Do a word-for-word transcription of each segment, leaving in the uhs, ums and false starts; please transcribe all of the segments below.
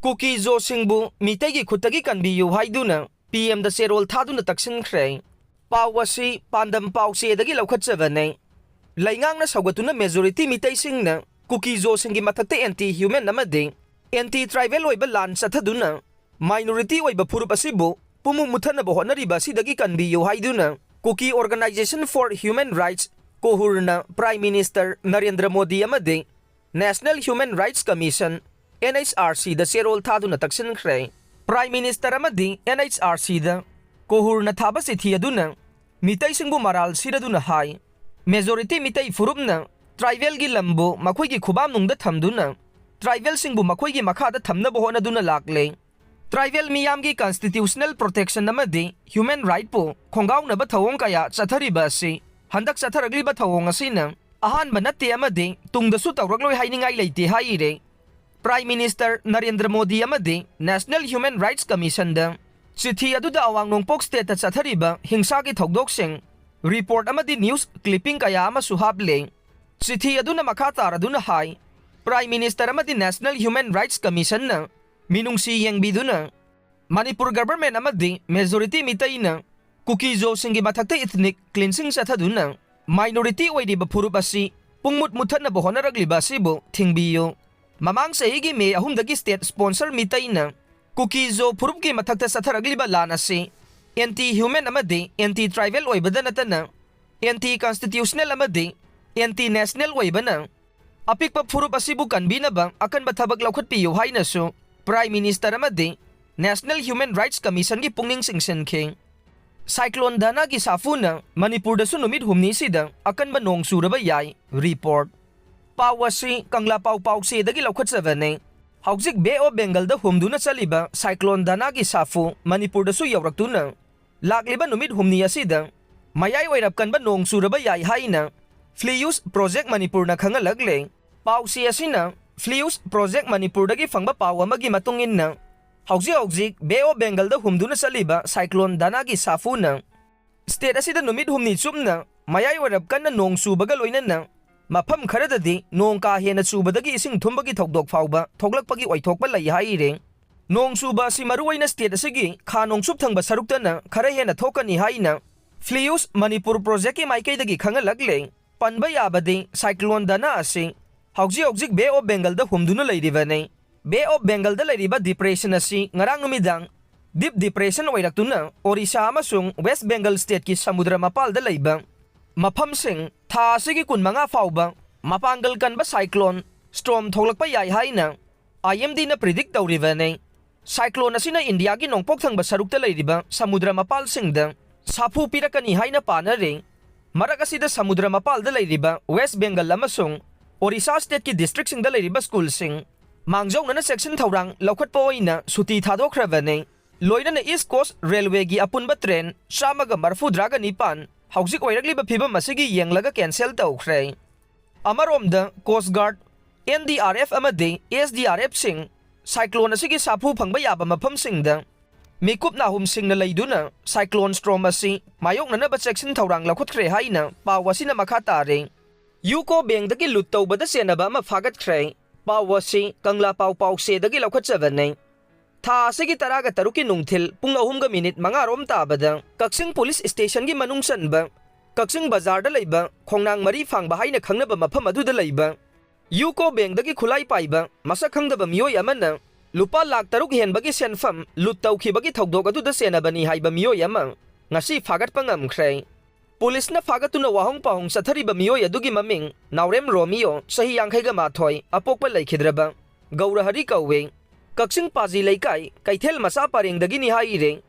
ꯀꯨꯀꯤ-ꯖꯣꯁꯤꯡꯕꯨ ꯃꯤꯇꯩꯒꯤ ꯈꯨꯠꯇꯒꯤ ꯀꯟꯕꯤꯌꯨ ꯍꯥꯏꯗꯨꯅ ꯄꯤ ꯑꯦꯝꯗ ꯆꯦꯔꯣꯜ ꯊꯥꯗꯨꯅ ꯇꯛꯁꯤꯟꯈ꯭ꯔꯦ꯫ ꯄꯥꯎ ꯑꯁꯤ ꯄꯥꯟꯗꯝ ꯄꯥꯎꯆꯦꯗꯒꯤ ꯂꯧꯈꯠꯆꯕꯅꯤ꯫ ꯂꯩꯉꯥꯛꯅ ꯁꯧꯒꯠꯇꯨꯅ ꯃꯦꯖꯣꯔꯤꯇꯤ ꯃꯤꯇꯩꯁꯤꯡꯅ ꯀꯨꯀꯤ-ꯖꯣꯁꯤꯡꯒꯤ ꯃꯊꯛꯇ ꯑꯦꯟꯇꯤ ꯍ꯭ꯌꯨꯃꯦꯟ ꯑꯃꯗꯤ ꯑꯦꯟꯇꯤ ꯇ꯭ꯔꯥꯏꯕꯦꯜ ꯑꯣꯏꯕ ꯂꯥꯟ ꯆꯠꯊꯗꯨꯅ ꯃꯥꯏꯅꯣꯔꯤꯇꯤ ꯑꯣꯏꯕ ꯐꯨꯔꯨꯞ ꯑꯁꯤꯕꯨ ꯄꯨꯝꯃꯨ ꯃꯨꯠꯊꯠꯅꯕ ꯍꯣꯠꯅꯔꯤꯕ ꯑꯁꯤꯗꯒꯤ ꯀꯟꯕꯤꯌꯨ ꯍꯥꯏꯗꯨꯅ Kuki organization for human rights, ꯀꯣꯍꯨꯔꯅ ꯄ꯭ꯔꯥꯏꯝ ꯃꯤꯅꯤꯁꯇꯔ ꯅꯔꯦꯟꯗ꯭ꯔ ꯃꯣꯗꯤ ꯑꯃꯗꯤ national human rights commission, N H R ꯁꯤꯗ ꯆꯦꯔꯣꯜ ꯊꯥꯗꯨꯅ ꯇꯛꯁꯤꯟꯈ꯭ꯔꯦ꯫ ꯄ꯭ꯔꯥꯏꯝ ꯃꯤꯅꯤꯁꯇꯔ ꯑꯃꯗꯤ ꯑꯦꯟ ꯑꯩꯆ ꯑꯥꯔ ꯁꯤꯗ ꯀꯣꯍꯨꯔꯅ ꯊꯥꯕ ꯆꯤꯊꯤ ꯑꯗꯨꯅ ꯃꯤꯇꯩꯁꯤꯡꯕꯨ ꯃꯔꯥꯜ ꯁꯤꯔꯗꯨꯅ ꯍꯥꯏ, ꯃꯦꯖꯣꯔꯤꯇꯤ ꯃꯤꯇꯩ ꯐꯨꯔꯨꯞꯅ ꯇ꯭ꯔꯥꯏꯕꯦꯜꯒꯤ ꯂꯝꯕꯨ ꯃꯈꯣꯏꯒꯤ ꯈꯨꯕꯥꯝꯅꯨꯡꯗ ꯊꯝꯗꯨꯅ ꯇ꯭ꯔꯥꯏꯕꯦꯜꯁꯤꯡꯕꯨ ꯃꯈꯣꯏꯒꯤ ꯃꯈꯥꯗ ꯊꯝꯅꯕ ꯍꯣꯠꯅꯗꯨꯅ ꯂꯥꯛꯂꯦ꯫ ꯇ꯭ꯔꯥꯏꯕꯦꯜ ꯃꯤꯌꯥꯝꯒꯤ ꯀꯟꯁꯇꯤꯇ꯭ꯌꯨꯁꯅꯦꯜ ꯄ꯭ꯔꯣꯇꯦꯛꯁꯟ ꯑꯃꯗꯤ ꯍ꯭ꯌꯨꯃꯦꯟ ꯔꯥꯏꯠꯄꯨ ꯈꯣꯡꯒꯥꯎꯅꯕ ꯊꯧꯑꯣꯡ ꯀꯌꯥ ꯆꯠꯊꯔꯤꯕ ꯑꯁꯤ ꯍꯟꯗꯛ ꯆꯠꯊꯔꯛꯂꯤꯕ ꯊꯧꯑꯣꯡ ꯑꯁꯤꯅ ꯑꯍꯥꯟꯕ ꯅꯠꯇꯦ ꯑꯃꯗꯤ ꯇꯨꯡꯗꯁꯨ ꯇꯧꯔꯛꯂꯣꯏ ꯍꯥꯏꯅꯤꯡꯉꯥꯏ ꯂꯩꯇꯦ ꯍꯥꯏꯔꯦ꯫ ꯄ꯭ꯔꯥꯏꯝ ꯃꯤꯅꯤꯁꯇꯔ ꯅꯔꯦꯟꯗ꯭ꯔ ꯃꯣꯗꯤ ꯑꯃꯗꯤ ꯅꯦꯁꯅꯦꯜ ꯍ꯭ꯌꯨꯃꯦꯟ ꯔꯥꯏꯠꯁ ꯀꯃꯤꯁꯟꯗ ꯆꯤꯊꯤ ꯑꯗꯨꯗ ꯑꯋꯥꯡ ꯅꯣꯡꯄꯣꯛ ꯁ꯭ꯇꯦꯠꯇ ꯆꯠꯊꯔꯤꯕ ꯍꯤꯡꯁꯥꯒꯤ ꯊꯧꯗꯣꯛꯁꯤꯡ, ꯔꯤꯄꯣꯔꯠ ꯑꯃꯗꯤ ꯅ꯭ꯌꯨꯁ ꯀ꯭ꯂꯤꯞꯄꯤꯡ ꯀꯌꯥ ꯑꯃꯁꯨ ꯍꯥꯞꯂꯦ꯫ ꯆꯤꯊꯤ ꯑꯗꯨꯅ ꯃꯈꯥ ꯇꯥꯔꯗꯨꯅ ꯍꯥꯏ, ꯄ꯭ꯔꯥꯏꯝ ꯃꯤꯅꯤꯁꯇꯔ ꯑꯃꯗꯤ ꯅꯦꯁꯅꯦꯜ ꯍ꯭ꯌꯨꯃꯦꯟ ꯔꯥꯏꯠꯁ ꯀꯃꯤꯁꯟꯅ ꯃꯤꯅꯨꯡꯁꯤ ꯌꯦꯡꯕꯤꯗꯨꯅ ꯃꯅꯤꯄꯨꯔ ꯒꯚꯔꯟꯃꯦꯟꯠ ꯑꯃꯗꯤ ꯃꯦꯖꯣꯔꯤꯇꯤ ꯃꯤꯇꯩꯅ ꯀꯨꯀꯤ-ꯖꯣꯁꯤꯡꯒꯤ ꯃꯊꯛꯇ ꯏꯊꯅꯤꯛ ꯀ꯭ꯂꯤꯟꯁꯤꯡ ꯆꯠꯊꯗꯨꯅ ꯃꯥꯏꯅꯣꯔꯤꯇꯤ ꯑꯣꯏꯔꯤꯕ ꯐꯨꯔꯨꯞ ꯑꯁꯤ ꯄꯨꯡꯃꯨꯠ ꯃꯨꯠꯊꯠꯅꯕ ꯍꯣꯠꯅꯔꯛꯂꯤꯕ ꯑꯁꯤꯕꯨ ꯊꯤꯡꯕꯤꯌꯨ꯫ ꯃꯃꯥꯡ ꯆꯍꯤꯒꯤ ꯃꯦ ꯑꯍꯨꯝꯗꯒꯤ ꯁ꯭ꯇꯦꯠ ꯁ꯭ꯄꯣꯟꯁꯔ ꯃꯤꯇꯩꯅ ꯀꯨꯀꯤ-ꯖꯣ ꯐꯨꯔꯨꯞꯀꯤ ꯃꯊꯛꯇ ꯆꯠꯊꯔꯛꯂꯤꯕ ꯂꯥꯟ ꯑꯁꯤ ꯑꯦꯟꯇꯤ ꯍ꯭ꯌꯨꯃꯦꯟ ꯑꯃꯗꯤ ꯑꯦꯟꯇꯤ ꯇ꯭ꯔꯥꯏꯕꯦꯜ ꯑꯣꯏꯕꯗ ꯅꯠꯇꯅ ꯑꯦꯟꯇꯤ ꯀꯟꯁꯇꯤꯇ꯭ꯌꯨꯁꯅꯦꯜ ꯑꯃꯗꯤ ꯑꯦꯟꯇꯤ ꯅꯦꯁꯅꯦꯜ ꯑꯣꯏꯕꯅ ꯑꯄꯤꯛꯄ ꯐꯨꯔꯨꯞ ꯑꯁꯤꯕꯨ ꯀꯟꯕꯤꯅꯕ ꯑꯀꯟꯕ ꯊꯕꯛ ꯂꯧꯈꯠꯄꯤꯌꯨ ꯍꯥꯏꯅꯁꯨ ꯄ꯭ꯔꯥꯏꯝ ꯃꯤꯅꯤꯁꯇꯔ ꯑꯃꯗꯤ ꯅꯦꯁꯅꯦꯜ ꯍ꯭ꯌꯨꯃꯦꯟ ꯔꯥꯏꯠꯁ ꯀꯃꯤꯁꯟꯒꯤ ꯄꯨꯛꯅꯤꯡ ꯆꯤꯡꯁꯤꯟꯈꯤ꯫ ꯁꯥꯏꯀ꯭ꯂꯣꯟ ꯗꯥꯅꯥꯒꯤ ꯁꯥꯐꯨꯅ ꯃꯅꯤꯄꯨꯔꯗꯁꯨ ꯅꯨꯃꯤꯠ ꯍꯨꯝꯅꯤꯁꯤꯗ ꯑꯀꯟꯕ ꯅꯣꯡ ꯆꯨꯔꯕ ꯌꯥꯏ꯫ ꯔꯤꯄꯣꯔꯠ꯫ ꯄꯥꯎ ꯑꯁꯤ ꯀꯪꯂꯥ ꯄꯥꯎ ꯄꯥꯎꯆꯦꯗꯒꯤ ꯂꯧꯈꯠꯆꯕꯅꯤ꯫ ꯍꯧꯖꯤꯛ ꯕꯦ ꯑꯣꯐ ꯕꯦꯡꯒꯜꯗ ꯍꯨꯝꯗꯨꯅ ꯆꯠꯂꯤꯕ ꯁꯥꯏꯀ꯭ꯂꯣꯟ ꯗꯥꯅꯥꯒꯤ ꯁꯥꯐꯨ ꯃꯅꯤꯄꯨꯔꯗꯁꯨ ꯌꯧꯔꯛꯇꯨꯅ ꯂꯥꯛꯂꯤꯕ ꯅꯨꯃꯤꯠ ꯍꯨꯝꯅꯤ ꯑꯁꯤꯗ ꯃꯌꯥꯏ ꯑꯣꯏꯔꯞ ꯀꯟꯕ ꯅꯣꯡ ꯆꯨꯔꯕ ꯌꯥꯏ ꯍꯥꯏꯅ ꯐ꯭ꯂꯤꯌꯨꯁ ꯄ꯭ꯔꯣꯖꯦꯛ ꯃꯅꯤꯄꯨꯔꯅ ꯈꯪꯍꯜꯂꯛꯂꯦ꯫ ꯄꯥꯎꯆꯦ ꯑꯁꯤꯅ ꯐ꯭ꯂꯤꯌꯨꯁ ꯄ꯭ꯔꯣꯖꯦꯛ ꯃꯅꯤꯄꯨꯔꯗꯒꯤ ꯐꯪꯕ ꯄꯥꯎ ꯑꯃꯒꯤ ꯃꯇꯨꯡ ꯏꯟꯅ, ꯍꯧꯖꯤꯛ ꯍꯧꯖꯤꯛ ꯕꯦ ꯑꯣꯐ ꯕꯦꯡꯒꯜꯗ ꯍꯨꯝꯗꯨꯅ ꯆꯠꯂꯤꯕ ꯁꯥꯏꯀ꯭ꯂꯣꯟ ꯗꯥꯅꯥꯒꯤ ꯁꯥꯐꯨꯅ ꯁ꯭ꯇꯦꯠ ꯑꯁꯤꯗ ꯅꯨꯃꯤꯠ ꯍꯨꯝꯅꯤ ꯆꯨꯞꯅ ꯃꯌꯥꯏ ꯑꯣꯏꯔꯞ ꯀꯟꯅ ꯅꯣꯡ ꯆꯨꯕꯒ ꯂꯣꯏꯅꯅ ꯃꯐꯝ ꯈꯔꯗꯗꯤ ꯅꯣꯡ ꯀꯥ ꯍꯦꯟꯅ ꯆꯨꯕꯗꯒꯤ ꯏꯁꯤꯡ ꯊꯨꯝꯕꯒꯤ ꯊꯧꯗꯣꯛ ꯐꯥꯎꯕ ꯊꯣꯛꯂꯛꯄꯒꯤ ꯑꯣꯏꯊꯣꯛꯄ ꯂꯩ ꯍꯥꯏꯔꯤ꯫ ꯅꯣꯡ ꯆꯨꯕ ꯑꯁꯤ ꯃꯔꯨꯑꯣꯏꯅ ꯁ꯭ꯇꯦꯠ ꯑꯁꯤꯒꯤ ꯈꯥ ꯅꯣꯡꯆꯨꯞ ꯊꯪꯕ ꯁꯔꯨꯛꯇꯅ ꯈꯔ ꯍꯦꯟꯅ ꯊꯣꯛꯀꯅꯤ ꯍꯥꯏꯅ ꯐ꯭ꯂꯤꯌꯨꯁ ꯃꯅꯤꯄꯨꯔ ꯄ꯭ꯔꯣꯖꯦꯛꯀꯤ ꯃꯥꯏꯀꯩꯗꯒꯤ ꯈꯪꯍꯜꯂꯛꯂꯦ꯫ ꯄꯟꯕ ꯌꯥꯕꯗꯤ ꯁꯥꯏꯀ꯭ꯂꯣꯟ ꯗꯅꯥ ꯑꯁꯤ ꯍꯧꯖꯤꯛ ꯍꯧꯖꯤꯛ ꯕꯦ ꯑꯣꯐ ꯕꯦꯡꯒꯜꯗ ꯍꯨꯝꯗꯨꯅ ꯂꯩꯔꯤꯕꯅꯤ꯫ ꯕꯦ ꯑꯣꯐ ꯕꯦꯡꯒꯜꯗ ꯂꯩꯔꯤꯕ ꯗꯤꯄ꯭ꯔꯦꯁꯟ ꯑꯁꯤ ꯉꯔꯥꯡ ꯅꯨꯃꯤꯗꯥꯡ ꯗꯤꯞ ꯗꯤꯄ꯭ꯔꯦꯁꯟ ꯑꯣꯏꯔꯛꯇꯨꯅ ꯑꯣꯔꯤꯁꯥ ꯑꯃꯁꯨꯡ ꯋꯦꯁ ꯕꯦꯡꯒꯜ ꯁ꯭ꯇꯦꯠꯀꯤ ꯁꯃꯨꯗ꯭ꯔ ꯃꯄꯥꯜꯗ ꯂꯩꯕ ꯃꯐꯝꯁꯤꯡ ꯊꯥ ꯑꯁꯤꯒꯤ ꯀꯨꯟꯃꯉꯥ ꯐꯥꯎꯕ ꯃꯄꯥꯡꯒꯜ ꯀꯟꯕ ꯁꯥꯏꯀ꯭ꯂꯣꯟ ꯁ꯭ꯇꯣꯔꯝ ꯊꯣꯛꯂꯛꯄ ꯌꯥꯏ ꯍꯥꯏꯅ ꯑꯥꯏ ꯑꯦꯝ ꯗꯤꯅ ꯄ꯭ꯔꯤꯗꯤꯛ ꯇꯧꯔꯤꯕꯅꯤ꯫ ꯁꯥꯏꯀ꯭ꯂꯣꯟ ꯑꯁꯤꯅ ꯏꯟꯗꯤꯌꯥꯒꯤ ꯅꯣꯡꯄꯣꯛ ꯊꯪꯕ ꯁꯔꯨꯛꯇ ꯂꯩꯔꯤꯕ ꯁꯃꯨꯗ꯭ꯔ ꯃꯄꯥꯜꯁꯤꯡꯗ ꯁꯥꯐꯨ ꯄꯤꯔꯛꯀꯅꯤ ꯍꯥꯏꯅ ꯄꯥꯅꯔꯤ꯫ ꯃꯔꯛ ꯑꯁꯤꯗ ꯁꯃꯨꯗ꯭ꯔ ꯃꯄꯥꯜꯗ ꯂꯩꯔꯤꯕ ꯋꯦꯁ ꯕꯦꯡꯒꯜ ꯑꯃꯁꯨꯡ ꯑꯣꯔꯤꯁꯥ ꯁ꯭ꯇꯦꯠꯀꯤ ꯗꯤꯁꯇ꯭ꯔꯤꯛꯁꯤꯡꯗ ꯂꯩꯔꯤꯕ ꯁ꯭ꯀꯨꯜꯁꯤꯡ ꯃꯥꯡꯖꯧꯅꯅ ꯆꯦꯛꯁꯤꯟ ꯊꯧꯔꯥꯡ ꯂꯧꯈꯠꯄ ꯑꯣꯏꯅ ꯁꯨꯇꯤ ꯊꯥꯗꯣꯛꯈ꯭ꯔꯕꯅꯤ꯫ ꯂꯣꯏꯅꯅ ꯏꯁ ꯀꯣꯁ ꯔꯦꯜꯋꯦꯒꯤ ꯑꯄꯨꯟꯕ ꯇ꯭ꯔꯦꯟ ꯆꯥꯝꯃꯒ ꯃꯔꯐꯨꯇꯔꯥꯒ ꯅꯤꯄꯥꯟ ꯍꯧꯖꯤꯛ ꯑꯣꯏꯔꯛꯂꯤꯕ ꯐꯤꯕꯝ ꯑꯁꯤꯒꯤ ꯌꯦꯡꯂꯒ ꯀꯦꯟꯁꯦꯜ ꯇꯧꯈ꯭ꯔꯦ꯫ ꯑꯃꯔꯣꯝꯗ ꯀꯣꯁ ꯒꯥꯔꯗ, ꯑꯦꯟ ꯗꯤ ꯑꯥꯔ ꯑꯦꯐ ꯑꯃꯗꯤ ꯑꯦꯁ ꯗꯤ ꯑꯥꯔ ꯑꯦꯐꯁꯤꯡ ꯁꯥꯏꯀ꯭ꯂꯣꯟ ꯑꯁꯤꯒꯤ ꯁꯥꯐꯨ ꯐꯪꯕ ꯌꯥꯕ ꯃꯐꯝꯁꯤꯡꯗ ꯃꯤꯀꯨꯞ ꯅꯥꯍꯨꯝꯁꯤꯡꯅ ꯂꯩꯗꯨꯅ ꯁꯥꯏꯀ꯭ꯂꯣꯟ ꯁ꯭ꯇꯣꯔꯝ ꯑꯁꯤ ꯃꯥꯌꯣꯛꯅꯅꯕ ꯆꯦꯛꯁꯤꯟ ꯊꯧꯔꯥꯡ ꯂꯧꯈꯠꯈ꯭ꯔꯦ ꯍꯥꯏꯅ ꯄꯥꯎ ꯑꯁꯤꯅ ꯃꯈꯥ ꯇꯥꯔꯤ꯫ ꯌꯨꯀꯣ ꯕꯦꯡꯗꯒꯤ ꯂꯨꯠ ꯇꯧꯕꯗ ꯆꯦꯟꯅꯕ ꯑꯃ ꯐꯥꯒꯠꯈ꯭ꯔꯦ꯫ ꯄꯥꯎ ꯑꯁꯤ ꯀꯪꯂꯥ ꯄꯥꯎ ꯄꯥꯎꯆꯦꯗꯒꯤ ꯂꯧꯈꯠꯆꯕꯅꯤ꯫ ꯊꯥ ꯑꯁꯤꯒꯤ ꯇꯔꯥꯒ ꯇꯔꯨꯛꯀꯤ ꯅꯨꯡꯊꯤꯜ ꯄꯨꯡ ꯑꯍꯨꯝꯒ ꯃꯤꯅꯤꯠ ꯃꯉꯥ ꯔꯣꯝ ꯇꯥꯕꯗ ꯀꯛꯆꯤꯡ ꯄꯨꯂꯤꯁ ꯁ꯭ꯇꯦꯁꯟꯒꯤ ꯃꯅꯨꯡ ꯆꯟꯕ ꯀꯛꯆꯤꯡ ꯕꯖꯥꯔꯗ ꯂꯩꯕ ꯈꯣꯡꯅꯥꯡ ꯃꯔꯤ ꯐꯥꯡꯕ ꯍꯥꯏꯅ ꯈꯪꯅꯕ ꯃꯐꯝ ꯑꯗꯨꯗ ꯂꯩꯕ ꯌꯨꯀꯣ ꯕꯦꯡꯗꯒꯤ ꯈꯨꯠꯂꯥꯏ ꯄꯥꯏꯕ ꯃꯁꯛ ꯈꯪꯗꯕ ꯃꯤꯑꯣꯏ ꯑꯃꯅ ꯂꯨꯄꯥ ꯂꯥꯈ ꯇꯔꯨꯛ ꯍꯦꯟꯕꯒꯤ ꯁꯦꯟꯐꯝ ꯂꯨꯠ ꯇꯧꯈꯤꯕꯒꯤ ꯊꯧꯗꯣꯛ ꯑꯗꯨꯗ ꯆꯦꯟꯅꯕꯅꯤ ꯍꯥꯏꯕ ꯃꯤꯑꯣꯏ ꯑꯃ ꯉꯁꯤ ꯐꯥꯒꯠꯄ ꯉꯝꯈ꯭ꯔꯦ꯫ ꯄꯨꯂꯤꯁꯅ ꯐꯥꯒꯠꯇꯨꯅ ꯋꯥꯍꯪ ꯄꯥꯎꯍꯪ ꯆꯠꯊꯔꯤꯕ ꯃꯤꯑꯣꯏ ꯑꯗꯨꯒꯤ ꯃꯃꯤꯡ ꯅꯥꯎꯔꯦꯝ ꯔꯣꯃꯤꯌꯣ, ꯆꯍꯤ ꯌꯥꯡꯈꯩꯒ ꯃꯥꯊꯣꯏ, ꯑꯄꯣꯛꯄ ꯂꯩꯈꯤꯗ꯭ꯔꯕ, ꯒꯧꯔꯍꯔꯤ ꯀꯧꯏ꯫ ꯀꯛꯆꯤꯡ ꯄꯥꯖꯤ ꯂꯩꯀꯥꯏ, ꯀꯩꯊꯦꯜ ꯃꯆꯥ ꯄꯔꯦꯡꯗꯒꯤꯅꯤ ꯍꯥꯏꯔꯤ꯫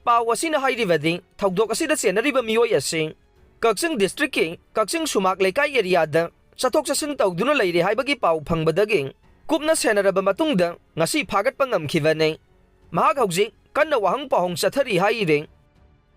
ꯄꯥꯎ ꯑꯁꯤꯅ ꯍꯥꯏꯔꯤꯕꯗꯤ, ꯊꯧꯗꯣꯛ ꯑꯁꯤꯗ ꯆꯦꯟꯅꯔꯤꯕ ꯃꯤꯑꯣꯏ ꯑꯁꯤ ꯀꯛꯆꯤꯡ ꯗꯤꯁꯇ꯭ꯔꯤꯛꯀꯤ ꯀꯛꯆꯤꯡ ꯁꯨꯃꯥꯛ ꯂꯩꯀꯥꯏ ꯑꯦꯔꯤꯌꯥꯗ ꯆꯠꯊꯣꯛ ꯆꯠꯁꯤꯟ ꯇꯧꯗꯨꯅ ꯂꯩꯔꯦ ꯍꯥꯏꯕꯒꯤ ꯄꯥꯎ ꯐꯪꯕꯗꯒꯤ ꯀꯨꯞꯅ ꯁꯦꯟꯅꯔꯕ ꯃꯇꯨꯡꯗ ꯉꯁꯤ ꯐꯥꯒꯠꯄ ꯉꯝꯈꯤꯕꯅꯤ꯫ ꯃꯍꯥꯛ ꯍꯧꯖꯤꯛ ꯀꯟꯅ ꯋꯥꯍꯪ ꯄꯥꯎꯍꯪ ꯆꯠꯊꯔꯤ ꯍꯥꯏꯔꯤ꯫